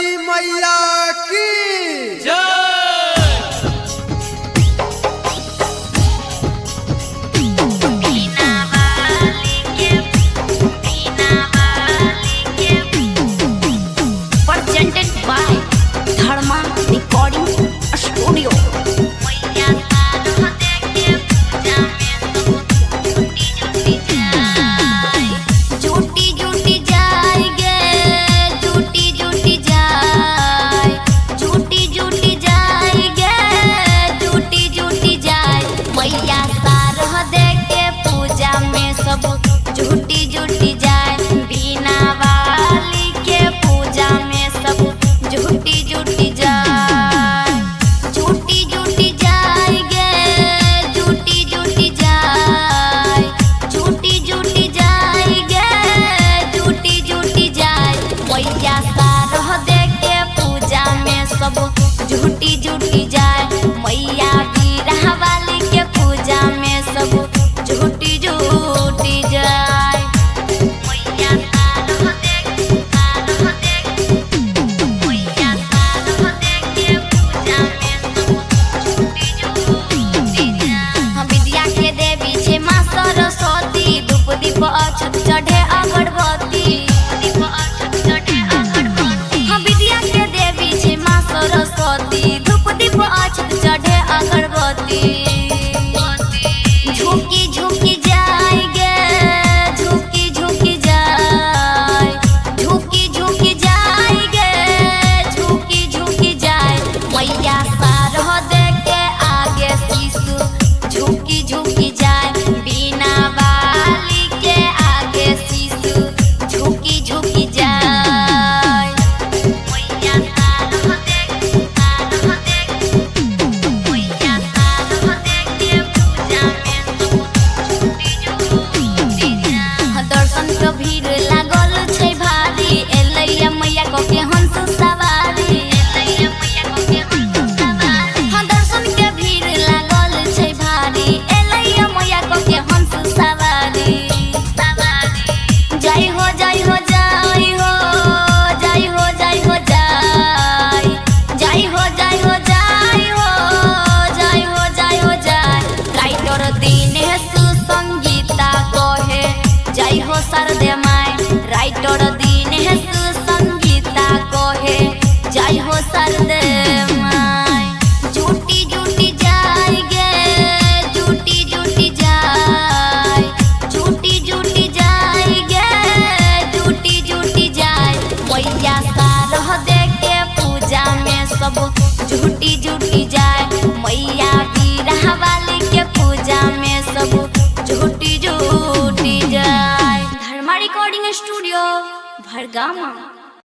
सरस्वती मैया की जय। Presented by Dharma Recording Studio. झूठी झूठी जाय गे, झूठी झूठी जाय, झूठी झूठी जाय गे, झूठी झूठी जाय। मैया सारह दे के पूजा में सब झूठी झूठी जाय। बिना वाली के पूजा में सब झूठी झूठी जाय। झूठी झूठी जाय गे, झूठी झूठी जाय, झूठी झूठी जाय गे, झूठी झूठी जाय। मैया सारह दे के पूजा में सब झूठी झूठी जाय। मैया बीरा वाली के पूजा में सब झूठी झूठी जाय। मैया सारह दे, सारह दे, मैया सारह दे के पूजा में सब झूठी झूठी जाय। हम विद्या के देवी छे माँ सरस्वती, धूप दीप अक्षत चढ़े अगरबत्ती। दीप अक्षत चढ़े अगरबत्ती। हम विद्या के देवी छे माँ सरस्वती, धूप दीप अक्षत चढ़े अगरबत्ती। झुकी झुकी जाय गे, झुकी झुकी जाय, झुकी झुकी जाय गे, झुकी झुकी जाय। मैया सारह दे के आगे शिशु झुकी झुकी जाय। बिना वाली के आगे शिशु झुकी झुकी जाय। मैया सारह दे, सारह दे, मैया सारह दे के पूजा में सब झूठी झूठी जाय। दर्शन के भीड़ लागल छै भारी, एलैया मैया क के हंस सवारी। एलैया मैया क के हंस सवारी। हाँ, दर्शन के भीड़ लागल छै भारी, एलैया मैया क के हंस सवारी। जय हो जय हो जय हो, जय हो जय हो जय, जय हो जय हो जय हो, जय हो जय हो जय। राइटर दिनेश संगीता कहे जय हो शारदे माय। राइटर दिनेश संगीता कहे जय हो शारदे माय। झूठी झूठी जाय गे, झूठी झूठी जाय, झूठी झूठी जाय गे, झूठी झूठी जाय। मैया सारह दे के पूजा में सब झूठी झूठी जाय। मैया बीरा वाली के पूजा में सब झूठी झूठी जाय। धर्मा रिकॉर्डिंग स्टूडियो भरगामा।